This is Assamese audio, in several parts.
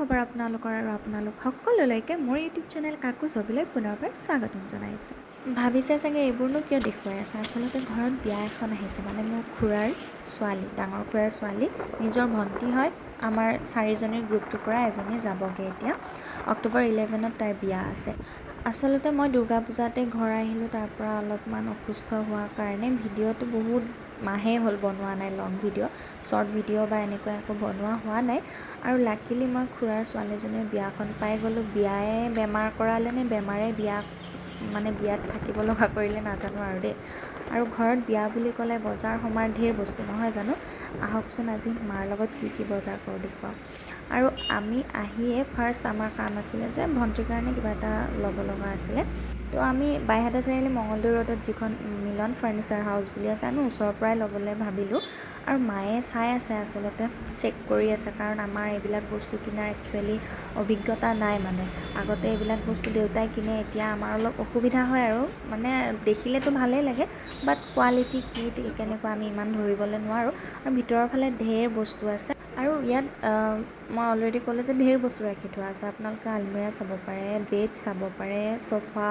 খবৰ আপোনালোকৰ? আৰু আপোনালোক সকলোলৈকে মোৰ ইউটিউব চেনেল কাকো ছবিলৈ পুনৰবাৰ স্বাগতম জনাইছোঁ। ভাবিছে চাগে, এইবোৰনো কিয় দেখুৱাই আছে? আচলতে ঘৰত বিয়া এখন আহিছে, মানে মোৰ খুৰাৰ ছোৱালী, ডাঙৰ খুৰাৰ ছোৱালী, নিজৰ ভণ্টি হয়। আমাৰ চাৰিজনীৰ গ্ৰুপটোৰ পৰা এজনী যাবগৈ এতিয়া। অক্টোবৰ 11ত তাইৰ বিয়া আছে। আচলতে মই দুৰ্গা পূজাতে ঘৰ আহিলোঁ। তাৰ পৰা অলপমান অসুস্থ হোৱাৰ কাৰণে ভিডিঅ'টো বহুত মাহেই হ'ল বনোৱা নাই। লং ভিডিঅ', শ্বৰ্ট ভিডিঅ' বা এনেকুৱা একো বনোৱা হোৱা নাই। আৰু লাকিলি মই খুৰাৰ ছোৱালীজনীৰ বিয়াখন পাই গ'লোঁ। বিয়াই বেমাৰ কৰালে নে বেমাৰে বিয়া, মানে বিয়াত থাকিব লগা কৰিলে, নাজানো আৰু দেই। আৰু ঘৰত বিয়া বুলি ক'লে বজাৰ সমাৰ ঢেৰ বস্তু, নহয় জানো? আহকচোন, আজি মাৰ লগত কি কি বজাৰ কৰোঁ দেখুৱাওঁ। আৰু আমি আহিয়ে ফাৰ্ষ্ট আমাৰ কাম আছিলে যে ভণ্টিৰ কাৰণে কিবা এটা ল'ব লগা আছিলে। তো আমি বাইহাটা চাৰিআলি মঙলদৈ ৰোডত যিখন মিলন ফাৰ্নিচাৰ হাউচ বুলি আছে, আমি ওচৰৰ পৰাই ল'বলৈ ভাবিলোঁ। আৰু মায়ে চাই আছে, আচলতে চেক কৰি আছে, কাৰণ আমাৰ এইবিলাক বস্তু কিনাৰ একচুৱেলি অভিজ্ঞতা নাই। মানে আগতে এইবিলাক বস্তু দেউতাই কিনে, এতিয়া আমাৰ অলপ অসুবিধা হয়। আৰু মানে দেখিলেতো ভালেই লাগে, বাট কোৱালিটি কি কেনেকুৱা আমি ইমান ধৰিবলৈ নোৱাৰোঁ। আৰু ভিতৰৰ ফালে ঢেৰ বস্তু আছে। আৰু ইয়াত মই অলৰেডি ক'লোঁ যে ঢেৰ বস্তু ৰাখি থোৱা আছে। আপোনালোকে আলমিৰা চাব পাৰে, বেড চাব পাৰে, চ'ফা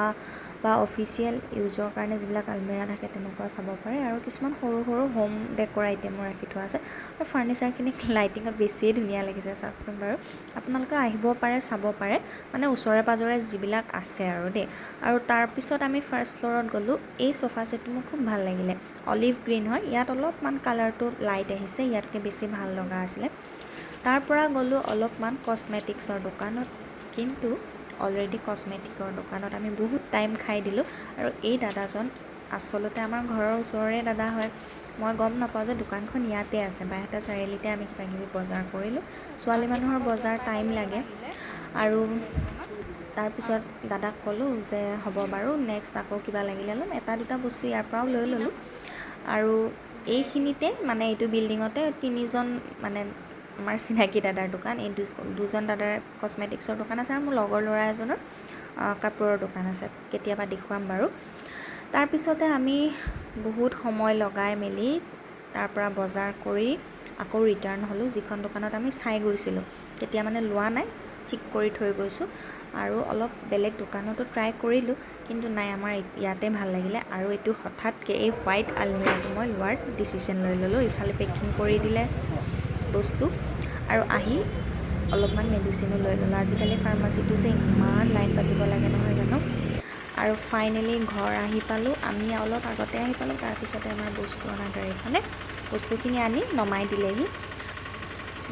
বা অফিচিয়েল ইউজৰ কাৰণে যিবিলাক আলমিৰা থাকে, তেনেকুৱা চাব পাৰে। আৰু কিছুমান সৰু সৰু হোম ডেকৰ আইটেমো ৰাখি থোৱা আছে। আৰু ফাৰ্নিচাৰখিনি লাইটিঙত বেছিয়ে ধুনীয়া লাগিছে, চাওকচোন বাৰু। আপোনালোকে আহিব পাৰে, চাব পাৰে, মানে ওচৰে পাঁজৰে যিবিলাক আছে আৰু দেই। আৰু তাৰপিছত আমি ফাৰ্ষ্ট ফ্ল'ৰত গ'লোঁ। এই চ'ফা ছেটটো মোৰ খুব ভাল লাগিলে। অলিভ গ্ৰীণ হয়। ইয়াত অলপমান কালাৰটো লাইট আহিছে, ইয়াতকৈ বেছি ভাল লগা আছিলে। তাৰ পৰা গ'লোঁ অলপমান কচমেটিক্সৰ দোকানত। কিন্তু অলৰেডি কচমেটিকৰ দোকানত আমি বহুত টাইম খাই দিলোঁ। আৰু এই দাদাজন আচলতে আমাৰ ঘৰৰ ওচৰৰে দাদা হয়। মই গম নাপাওঁ যে দোকানখন ইয়াতে আছে। বাইহাটা চাৰিআলিতে আমি কিবা কিবি বজাৰ কৰিলোঁ। ছোৱালী মানুহৰ বজাৰ টাইম লাগে। আৰু তাৰপিছত দাদাক ক'লোঁ যে হ'ব বাৰু, নেক্সট আকৌ কিবা লাগিলে ল'ম। এটা দুটা বস্তু ইয়াৰ পৰাও লৈ ল'লোঁ। আৰু এইখিনিতে, মানে এইটো বিল্ডিঙতে তিনিজন, মানে আমাৰ চিনাকি দাদাৰ দোকান। এই দুজন দাদাৰ কচমেটিক্সৰ দোকান আছে আৰু মোৰ লগৰ ল'ৰা এজনৰ কাপোৰৰ দোকান আছে। কেতিয়াবা দেখুৱাম বাৰু। তাৰপিছতে আমি বহুত সময় লগাই মেলি তাৰ পৰা বজাৰ কৰি আকৌ ৰিটাৰ্ণ হ'লোঁ যিখন দোকানত আমি চাই গৈছিলোঁ। তেতিয়া মানে লোৱা নাই, ঠিক কৰি থৈ গৈছোঁ। আৰু অলপ বেলেগ দোকানতো ট্ৰাই কৰিলোঁ, কিন্তু নাই, আমাৰ ইয়াতে ভাল লাগিলে। আৰু এইটো হঠাৎকৈ এই হোৱাইট আলমিৰাটো মই লোৱাৰ ডিচিশ্যন লৈ ল'লোঁ। ইফালে পেকিং কৰি দিলে বস্তু আৰু আহি অলপমান মেডিচিনো লৈ ল'লোঁ। আজিকালি ফাৰ্মাচীটো যে ইমান লাইন পাতিব লাগে, নহয় জানো? আৰু ফাইনেলি ঘৰ আহি পালোঁ। আমি অলপ আগতে আহি পালোঁ। তাৰপিছতে আমাৰ বস্তু অনা গাড়ীখনে বস্তুখিনি আনি নমাই দিলেহি।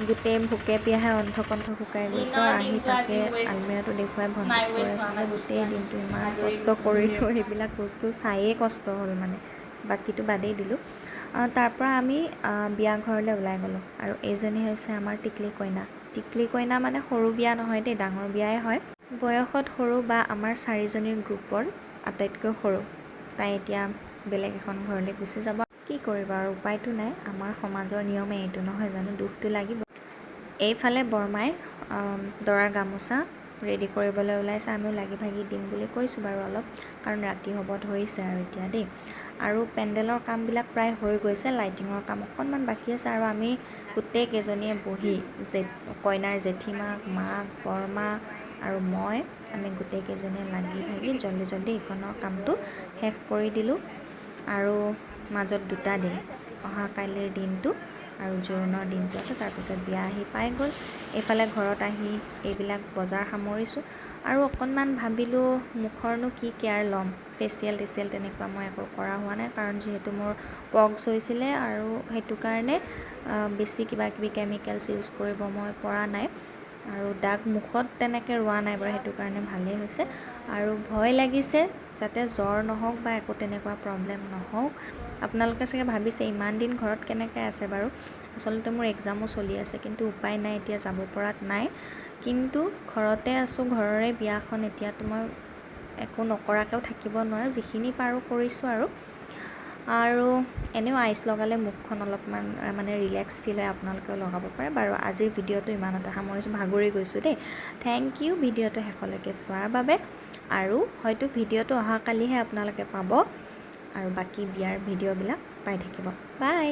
গোটেই ভোকে পিয়াহে অণ্ঠ কণ্ঠ শুকাই গৈছে। আহি তাকে আলমিৰাটো দেখুৱাই ভণ্টিক কৈ আছোঁ যে গোটেই দিনটো ইমান কষ্ট কৰিলোঁ, সেইবিলাক বস্তু চায়েই কষ্ট হ'ল, মানে বাকীটো বাদেই দিলোঁ। তাৰপৰা আমি বিয়া ঘৰলৈ ওলাই গ'লোঁ। আৰু এইজনী হৈছে আমাৰ টিকলি কইনা। টিকলি কইনা মানে সৰু বিয়া নহয় দেই, ডাঙৰ বিয়াই হয়। বয়সত সৰু বা আমাৰ চাৰিজনীৰ গ্ৰুপৰ আটাইতকৈ সৰু। তাই এতিয়া বেলেগ এখন ঘৰলৈ গুচি যাব। কি কৰিব আৰু, উপায়তো নাই। আমাৰ সমাজৰ নিয়মেই এইটো, নহয় জানো? দুখটো লাগিব। এইফালে বৰমাই দৰাৰ গামোচা ৰেডি কৰিবলৈ ওলাইছে। আমিও লাগি ভাগি দিম বুলি কৈছোঁ বাৰু অলপ, কাৰণ ৰাতি হ'ব ধৰিছে আৰু এতিয়া দেই। আৰু পেণ্ডেলৰ কামবিলাক প্ৰায় হৈ গৈছে, লাইটিঙৰ কাম অকণমান বাকী আছে। আৰু আমি গোটেই কেইজনীয়ে বহি, কইনাৰ জেঠীমাক, মাক, বৰমা আৰু মই, আমি গোটেই কেইজনীয়ে লাগি ভাগি জল্দি জল্দি এইখনৰ কামটো শেষ কৰি দিলোঁ। আৰু মাজত দুটা দিন, অহা কাইলৈৰ দিনটো আৰু জোৰোণৰ দিনটো আছে। তাৰপিছত বিয়া আহি পাই গ'ল। এইফালে ঘৰত আহি এইবিলাক বজাৰ সামৰিছোঁ। আৰু অকণমান ভাবিলোঁ, মুখৰনো কি কেয়াৰ ল'ম? ফেচিয়েল টেচিয়েল তেনেকুৱা মই একো কৰা হোৱা নাই, কাৰণ যিহেতু মোৰ পক্স হৈছিলে আৰু সেইটো কাৰণে বেছি কিবা কিবি কেমিকেলছ ইউজ কৰিব মই পৰা নাই। আৰু দাগ মুখত তেনেকৈ ৰোৱা নাই বাৰু, সেইটো কাৰণে ভালেই হৈছে। আৰু ভয় লাগিছে যাতে জ্বৰ নহওক বা একো তেনেকুৱা প্ৰব্লেম নহওক। আপোনালোকে চাগে ভাবিছে, ইমান দিন ঘৰত কেনেকৈ আছে বাৰু? আচলতে মোৰ এক্সামো চলি আছে, কিন্তু উপায় নাই, এতিয়া যাব পৰাত নাই। কিন্তু ঘৰতে আছোঁ, ঘৰৰে বিয়াখন, এতিয়াতো মই একো নকৰাকৈও থাকিব নোৱাৰোঁ। যিখিনি পাৰোঁ কৰিছোঁ। আৰু এনেও আইচ লগালে মুখখন অলপমান মানে ৰিলেক্স ফিল হয়। আপোনালোকেও লগাব পাৰে। বাৰু, আজিৰ ভিডিঅ'টো ইমানতে সামৰিছোঁ। ভাগৰি গৈছোঁ দেই। Thank U ভিডিঅ'টো শেষলৈকে চোৱাৰ বাবে। আৰু হয়তো ভিডিঅ'টো অহাকালিহে আপোনালোকে পাব। আৰু বাকী বিয়াৰ ভিডিঅ'বিলাক পাই থাকিব। বাই।